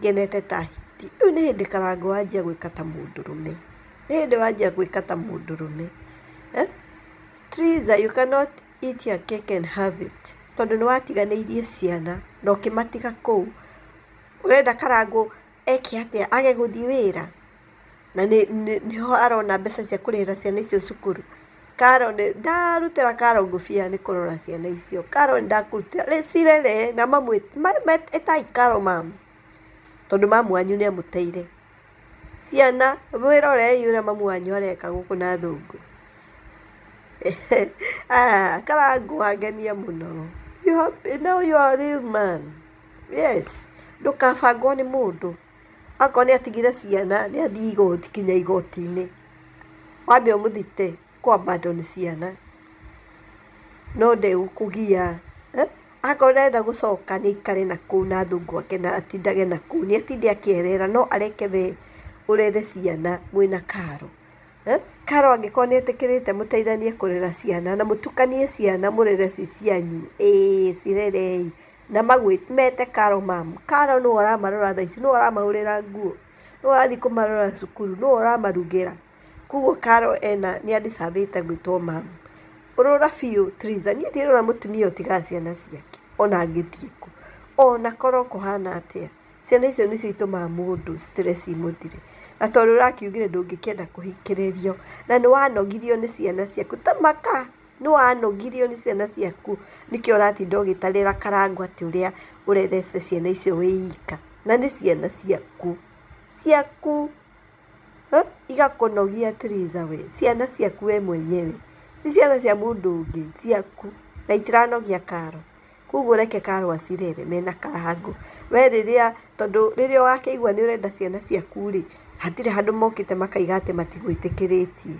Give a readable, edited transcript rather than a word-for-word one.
Ngenete ta hiti. Rĩu nĩ hĩndĩ Karangũ wanjia gwĩka ta mũndũrũme. Nĩ hĩndĩ wanjia gwĩka ta mũndũrũme. Eh? Triza, you cannot eat your cake and have it. Tondũ nĩ watiganĩirie ciana na ũkĩmatiga kũu. Ũrenda Karangũ eke atĩa? Age gũthiĩ wĩra? Na nĩho arona mbeca cia kũrĩhĩra ciana icio cukuru. Karo nĩ ndarutĩra Karo ngũbia nĩ kũrora ciana icio. Karo nĩ ndakũrutĩra, cirere na ĩtai Karo mamu, tondũ mamu wanyu nĩ amũteire. Ciana mwĩrorei ũrĩa mamu wanyu areka gũkũ na athũngũ. Karangũ wangenia mũno. Now you are a real man. Yes, ndũkabangwo nĩ mũndũ. Akorwo nĩ atigire ciana nĩ athiĩ igoti kinya igoti-inĩ. Wambe ũmũthite kũ abandon ciana. No ndegũkũgia. Akorwo ndarenda gũcoka nĩ aikare na kũu na athũngũ ake na atindage na kũu. Nĩ atinde akĩerera no areke we ũrere ciana mwĩna Karo. Karo angĩkorwo nĩ etĩkĩrĩte mũteithanie kũrera ciana na mũtukanie ciana mũrere ci cianyu, ĩĩ cirerei. Na mete Karo mamu. Karo nĩwe ũramarora thaa ici, nĩwe ũramahũrĩra nguo, nĩwe ũrathiĩ kũmarora cukuru, nĩwe ũramarugĩra. Koguo Karo ena nĩ a deserve ĩte gwĩtwo mamu. Ũrũra biũ Triza, niĩ ndirona mũtumia ũtigaga ciana ciake ona angĩthiĩ kũ, ona korwo kũhana atĩa. Ciana icio nĩcio itũmaga mũndũ stress imũthire. Na tondũ ũrakiugire ndũngĩkĩenda kũhikĩrĩrio, na nĩ wanogirio nĩ ciana ciaku, ta maka! Nĩ wanogirio nĩ ciana ciaku nĩkĩo ũratinda ũgĩtarĩra Karangũ atĩ ũrĩa ũrerete ciana icio wĩ ika. Na nĩ ciana ciaku, ciaku, igakũnogia Triza we, ciana ciaku we mwenyewe, ti ciana cia mũndũ ũngĩ, ciaku, na itiranogia Karo. Koguo reke Karo acirere mena Karangũ. We rĩrĩa, tondũ rĩrĩa ũgakĩigua nĩ ũrenda ciana ciaku rĩ, hatirĩ handũ mokĩte makaiga atĩ matigwĩtĩkĩrĩtie.